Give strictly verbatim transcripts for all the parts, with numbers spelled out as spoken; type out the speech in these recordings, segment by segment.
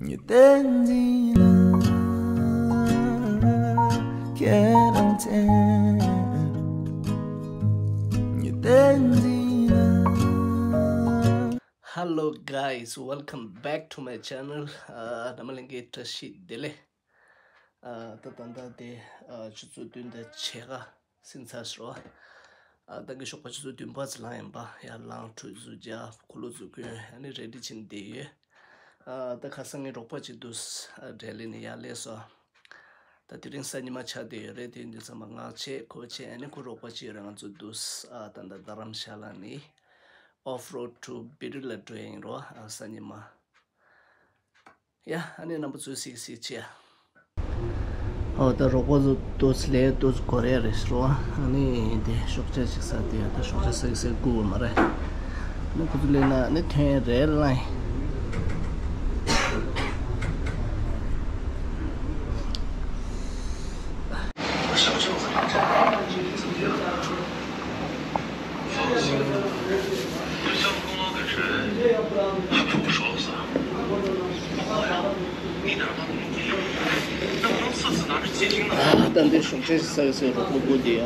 ཉི་སྟེང་འཛིན་ལ་ཁྱེད་རང་ཚེ། ཉི་སྟེང་འཛིན་ལ། Hello guys, welcome back to my channel. ཨ། རྣམ་པ་ལྷན་རྒྱས་བཀྲ་ཤིས་བདེ་ལེགས། ཨ། ད་ད་ལྟ་དེ་ཨ་ཆུ་ཚོད་བདུན་དང་ཕྱེད་ཀ་ཟིན་ཚར་སོང་། ཨ། ད་གི་ཞོགས་པ་ཆུ་ཚོད་བདུན་པ་ཙམ་ལངས་ཡིན་པ། ཡར་ལངས་ཁྲུས་ཆུ་བྱས་འཁོར་ལོ་ཚུར་གྱོན། ཨ་ནི་རེ་ཌི་བྱས་ནས་བསྡད་ཡོད། ཨ། ད་ཁ་སང་ངའི་རོགས་པ་ཅིག་འདུག་ཨ། འབྲས་ལི་ནས་ཡར་སླེབས་སོང་། ད་དེ་རིང་གཟའ་ཉི་མ་ཆགས་བསྡད་ཡོད་རེད། དེ་ཡིན་དུས་ཚང་མ་ངག་བྱས་ཁོག་བྱས། ཨ་ནི་ཁོ་རོགས་པ་ཅིག་ཡོད་རེད། ང་ཚོ་འདུག་ཨ། ད་ལྟ་རྡ་རམ་ཤ་ལ་ནས་off road to Birla འགྲོ་ཡ་ཡིན་རོ། ཨ། གཟའ་ཉི་མ། ཡ། ཨ་ནི་རྣམ་པ་ཚོས་གཟིགས་གཟིགས་བྱེད་ཡ། ཨོ། ད་རོགས་པ་ཚོ་ཏོག་ཙམ་ལས་ཏོག་ཙམ་འགོར་ཡ་རེད་ཟེར་བ། ཨ་ནི་དེ་ཞོགས་ཇ་ཅིག་ཟ་དེ་ཡ། ད་ཞོགས་ཇ་ཟ་གི་ཟ་གི་སྒུག་དགོས་མ་རེད། ཨ་ནི་ཁོ་ཚོ་སླེབས་ན་ཨ་ནི་ཐོན་རེད་ལ། ད་འདི་ཞོགས་ཇ་ཟ་གི་ཟ་གི་རོགས་པ་སྒུག་བསྡད་ཡ།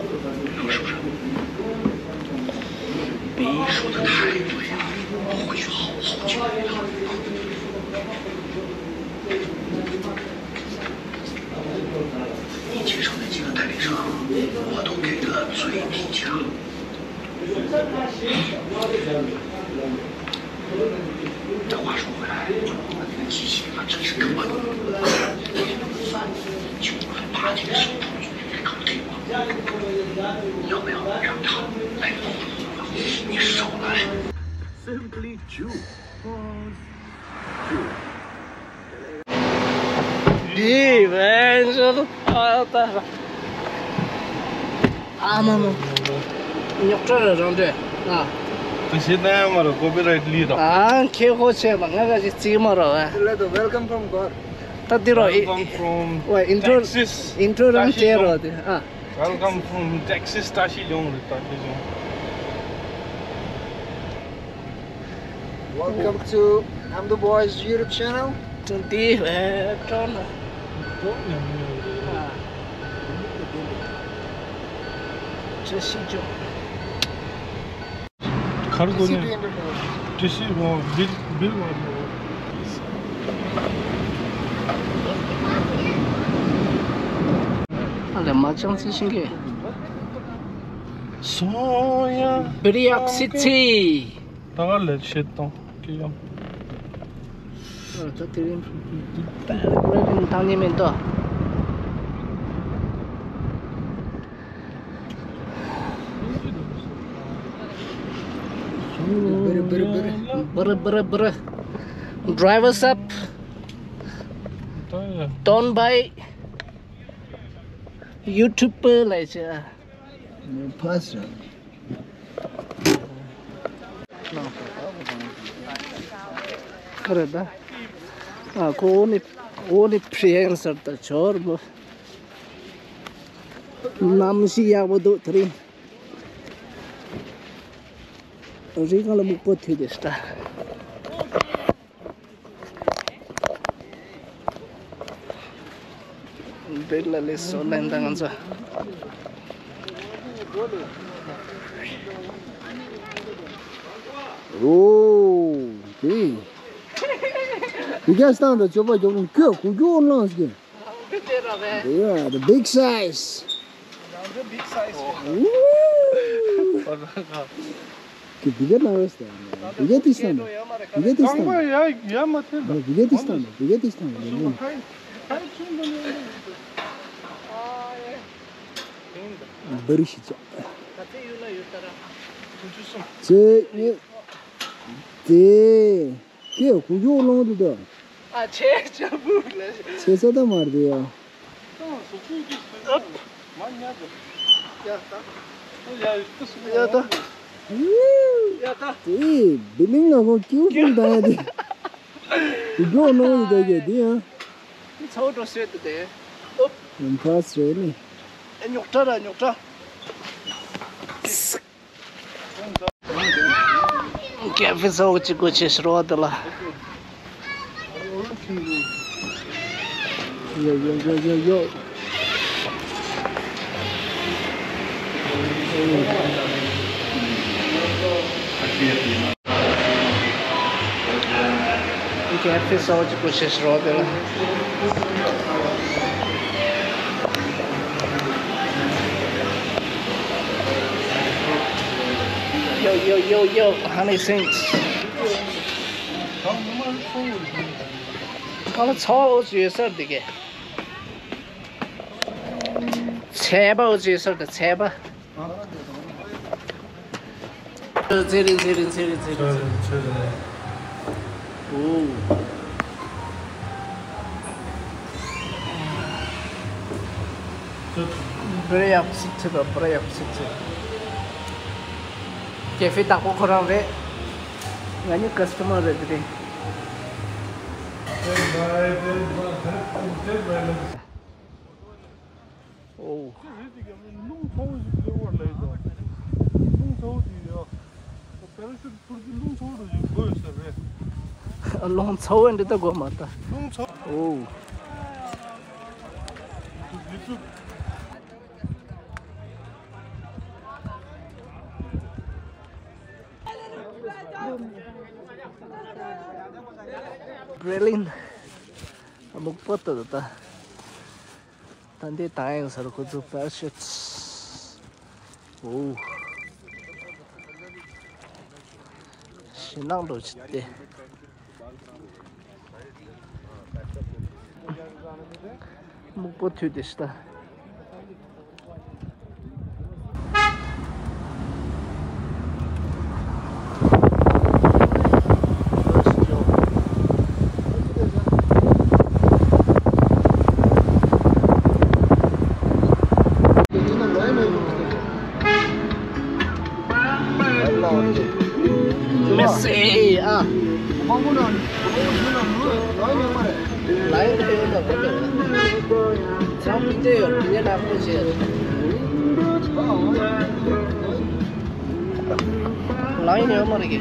你介绍的几个代理商，我都给的最低价。这话说回来，我那个机器它真是根本不能用，就怕这个手头搞定了。要不要让他来帮我？你少来。Simply Juice。 འདི་བན་ཞོ་ཨ་ད། ཨ་མ་མ། རྙོག་དྲ་རང་འདྲ། ཨ། ད་ཞེ་ན་ཡང་མ་ར་ཀོ་པི་རའིཊ་ལི་ར། ཨ། ཁྱེད་ཁོ་ཆེ་མ་ང་ག་ཞིག་རྩིས་མ་ར་བ། Let the welcome from God. ད་འདི་རོ། Welcome from Texas. Intro རང་བྱས་རོ་དེ། ཨ། Welcome from Texas. བཀྲ་ཤིས་ལྗོངས་རེད། བཀྲ་ཤིས་ལྗོངས། Welcome to Namdo Boys YouTube channel. ཏན་ཏན་ཨེ་ཀྲོན། བཀྲ་ཤིས་ལྗོངས། གར་གོ་ནས། ཏི་སི་བ་བིལ་བིལ་བ། ཨ་ལས་མ་ཅང་ཚི་ཤིང་གེ། སོ་ཡ། བིར་ཡག་སི་ཚི། ད་ག་ལས་བཤད་དང་ཀི་ཡང་། ད་དེ་རིང་ད་རིང་བཏང་ཉེ་མེད་དོ། Bırı bırı bırı. Bırı bırı bırı. Drivers up. Don't buy YouTube like. Pass. ཁ་རེད་ད། ཨ་ཁོ་འོ་ནི་འོ་ནི་ཕྲེང་སར་ད་ཆོར་མོ། གནམ་གཤིས་ཡག་པོ་འདུག་དེ་རིང་། རི་སྒང་ལ་སྨུག་པོ་ཐུག་དེ་ཤ་ད། འདི་ལ་ལས་སོ་ལེན་དང་ང་ཚོ། ཨོ། དེ། དེ་ག་སྟངས་དང་སྤྱོད་པ་སྐྱོ་པོ་ཁྱོད་གུ་གུ་ལངས་ཀྱི། Yeah, the big size. ཁྱོད་དེ་ག་ནང་རེད་ཟེར། དེ་ག་དེ་སྟངས་དང་། དེ་ག་དེ་སྟངས་དང་། དེ་ག་དེ་སྟངས་དང་། དེ་ག་དེ་སྟངས་དང་། འབར་ཤི་ཆ། ཚེ་ནི། དེ། ཁྱེད་གུ་གུ་ལངས་འདུག་ད། ཨ་ཆེ་ཆེ་བུ་ལ། ཆེ་ས་ད་མར་དེ་ཡ། ཨབ། ཡ་ད། ཡ་ད། ཡ་ད། དེ་བི་ལིང་ལ་ཁོ་ཀིའུ་ཀིའུ་ད་ཡ་དེ། གུ་གུ་ལངས་འདུག་ད་གི་དེ་ཡ། ཚོ་འགྲོ་སྲོལ་དུ་དེ། ཨོབ། ཡང་ཕ་སྲོལ་ནི། ཨེ་རྙོག་དྲ་ར་རྙོག་དྲ། ཀེ་ཧྥེ་ཚོགས་གཅིག་གོ་ཆེ་ཤི་རོ་དེ་ལ། Yo, yo, yo, yo, yo. Catfish ཨོ་ཅི་པོ་ཤེས་རོ་དེ་ལ། Yo, yo, yo, yo, honey sinks. ཁ་ལ་ཚོགས་ཡོད་ས་འདི་གས། ཚལ་པ་ཨོ་ཅི་ཡོད་ས་དང་ཚལ་པ། ཚེ་རིང་ཚེ་རིང་ཚེ་རིང་ཚེ་རིང་ཚེ་རིང་། ཨོ། པུ་རེ་ཡག་པོ་ཞིག་བྱེད་དང་པུ་རེ་ཡག་པོ་ཞིག་བྱེད། ཀེ་ཧྥེ་བདག་པོ་ཁོ་རང་རེད། ང་གཉིས་ཀ་སི་ཊ་མར་རེད་དེ་རེད། ཨོ། རེད་དེ་ག་རླུང་ཚ་བོ་ཞིག་ལས་བར་ལས་དང་། རླུང་ཚ་བོ་དེ་ཡ། པེ་ར་ཤུཊ་འཕུར་དུས་རླུང་ཚ་བོ་འདྲ་ཞིག་དགོས་ཡོད་ས་རེད། རླུང་ཚ་བོ་འདི་ལྟ་དགོས་མ་ལྟ། རླུང་ཚ་བོ། ཨོ། Brilliant. སྨུག་པོ་ཏོ་ཏོ་ཏ། ད་འདི་ད་ཡང་ཟེར་ཁོ་ཚོ་པེ་ར་ཤུཊ། ཨོ། ཞེད་སྣང་འགྲོ་ཆེ་སྟེ། སྨུག་པོ་ཐུག་དེ་ཤི་ད། མེ་སེ་ཨ། ལའི་ཏེ་ཡོད་ལ་གོ་ཏེ། ཚང་མི་ཏེ་ཡོད་ཉེ་ན་ཁོ་ཞེ། ལའི་ཡོད་མ་རེད་གི།